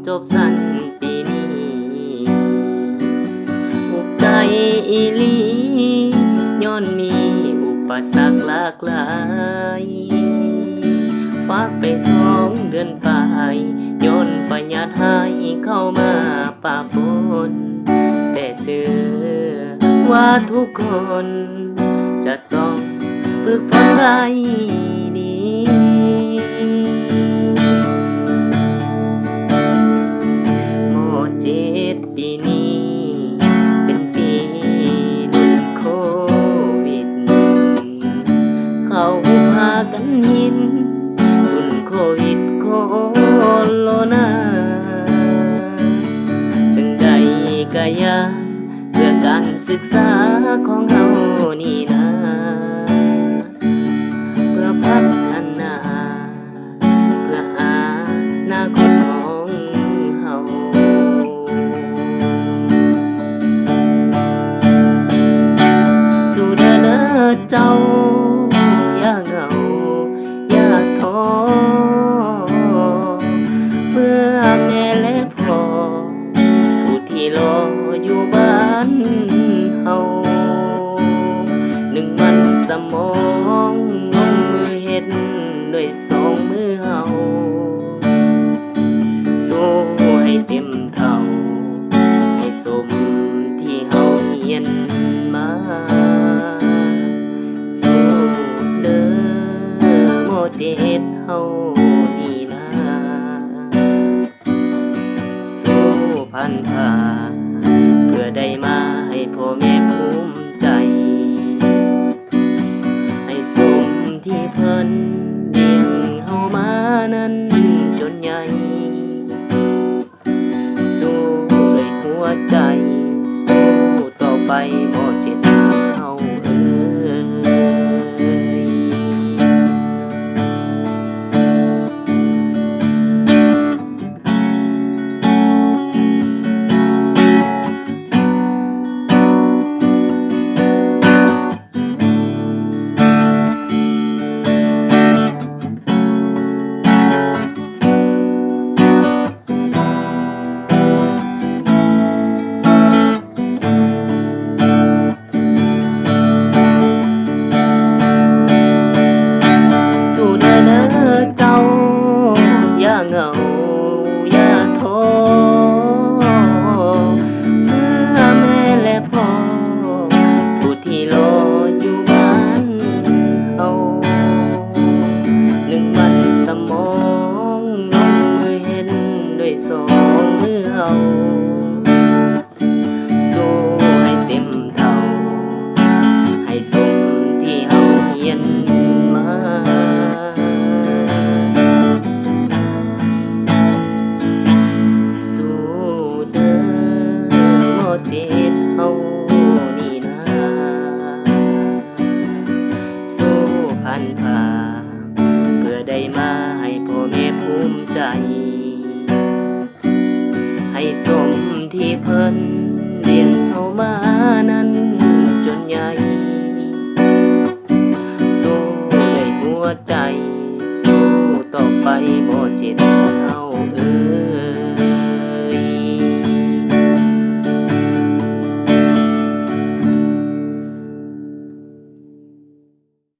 ຈົບສັ້ນປີນີ້ ອຸກໃຈອີ່ຫຼີ ຍ້ອນມີອຸປະສັກຫຼາກຫຼາຍ. ຝາກໄປສອງເດືອນປາຍ ຍ້ອນພະຍາດຮ້າຍເຂົ້າມາປະປົນ. ແຕ່ເຊື່ອວ່າທຸກຄົນຈະຕ້ອງຝຶກຝົນໄດ້ດີ. ໝໍເຈັດ ປີນີ້ເປັນປີລຸ້ນໂຄວິດ ເຂົາພາກັນຮິນລຸ້ນໂຄວິດໂຄໂລນາ. ຈັ່ງໃດກະຢ່າ ເພື່ອການສຶກສາຂອງເຮົານີ້ນາ ເພື່ອພັດທະນາ ເພື່ອອະນາຄົດຂອງເຮົາ. ສູ້ເດີເດີເຈົ້າ ຢ່າເຫງົາ ຢ່າທໍ້ ເພື່ອແມ່ແລະພໍ່ ຜູ້ທີ່ລໍຢູ່ບ້ານເຮົາ. ໜຶ່ງມັນສະໝອງ ລົງມືເຮັດດ້ວຍສອງມືເຮົາ. ສູ້ໃຫ້ເຕັມເທົ່າ ໃຫ້ສົມທີ່ເຮົາຮຽນມາ. ສູ້ເດີໝໍເຈັດເຮົານີ້ນາ. ສູ້ພັນພາ ເພື່ອໄດ້ມາໃຫ້ພໍ່ແມ່ພູມໃຈ. ໃຫ້ສົມທີ່ເພິ່ນລ້ຽງເຮົາມານັ້ນຈົນໃຫຍ່. ສູ້ດ້ວຍຫົວໃຈ ສູ້ຕໍ່ໄປໝໍເຈັດເຮົາເອີຍ. ສູ້ເດີເດີເຈົ້າ ຢ່າເຫງົາ ຢ່າທໍ້ ເພື່ອແມ່ແລະພໍ່ ຜູ້ທີ່ລໍຢູ່ບ້ານເຮົາ. ໜຶ່ງມັນສະໝອງ ລົງມືເຮັດດ້ວຍສອງມືເຮົາ. ສູ້ໃຫ້ເຕັມເທົ່າ ໃຫ້ສົມທີ່ເຮົາຮຽນມາ. ສູ້ເດີໝໍເຈັດເຮົານີ້ນາ. ສູ້ພັນພາ ເພື່ອໄດ້ມາໃຫ້ພໍ່ແມ່ພູມໃຈ. ໃຫ້ສົມທີ່ເພິ່ນລ້ຽງເຮົາມານັ້ນຈົນໃຫຍ່. ສູ້ດ້ວຍຫົວໃຈ ສູ້ຕໍ່ໄປໝໍເຈັດເຮົາ